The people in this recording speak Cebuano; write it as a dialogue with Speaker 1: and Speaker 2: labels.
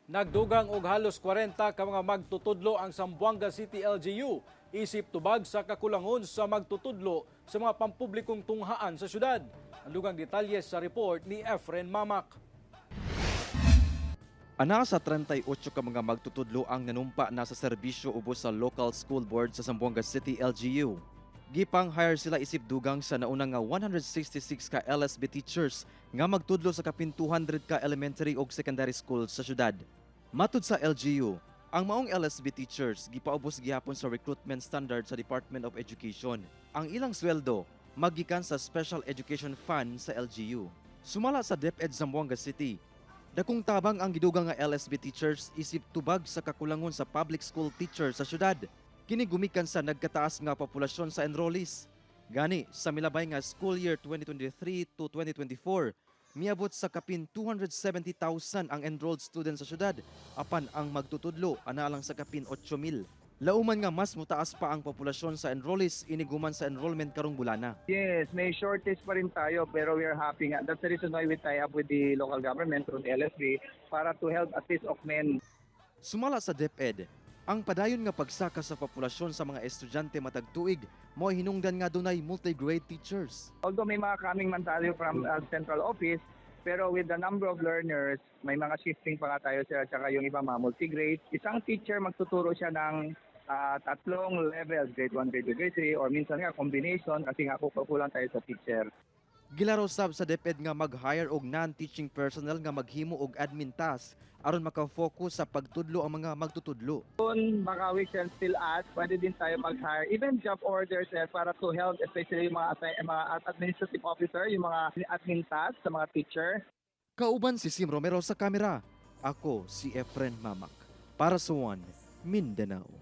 Speaker 1: Nagdugang og halos 40 ka mga magtutudlo ang Zamboanga City LGU isip tubag sa kakulangon sa magtutudlo sa mga pampublikong tunghaan sa syudad. Ang dugang detalye sa report ni Efren Mamak.
Speaker 2: Ana sa 38 ka mga magtutudlo ang nanumpa na sa serbisyo ubos sa local school board sa Zamboanga City LGU. Gipang hire sila isip dugang sa nauna nga 166 ka LSB teachers nga magtudlo sa kapin 200 ka elementary ug secondary school sa syudad. Matud sa LGU, ang maong LSB teachers gipaubos gihapon sa recruitment standard sa Department of Education. Ang ilang sweldo magikan sa Special Education Fund sa LGU. Sumala sa DepEd Zamboanga City, dakong tabang ang gidugang nga LSB teachers isip tubag sa kakulangon sa public school teachers sa syudad. Kini gumikan sa nagkataas nga populasyon sa enrollees. Gani sa milabay nga school year 2023 to 2024, miabot sa kapin 270,000 ang enrolled students sa syudad apan ang magtutudlo ana lang sa kapin 8,000. Lauman nga mas mutaas pa ang populasyon sa enrollees inig human sa enrollment karong bulana.
Speaker 3: Yes, may shortage pa rin tayo, pero we are happy nga. That's the reason why we tie up with the local government through the LSB para to help at least augment.
Speaker 2: Sumala sa DepEd, ang padayon nga pagsaka sa populasyon sa mga estudyante matag tuig mao hinungdan nga dunay multi-grade teachers.
Speaker 3: Although may mga coming man tayo from central office, pero with the number of learners, may mga shifting pa nga tayo, sir, at saka yung iba mga multi-grade. Isang teacher, magtuturo siya ng tatlong levels, grade 1, grade 2, grade 3, or minsan nga combination kasi nga kukulang tayo sa teacher.
Speaker 2: Gilaraw sab sa DepEd nga mag-hire og non-teaching personnel nga maghimo og admin task aron maka-focus sa pagtudlo ang mga magtutudlo.
Speaker 3: Soon, baka we can still add, pwede din tayo mag-hire, even job orders eh, para to help, especially yung mga administrative officer, yung mga admin tasks sa mga teacher.
Speaker 2: Kauban si Sim Romero sa kamera. Ako si Efren Mamak. Para sa One, Mindanao.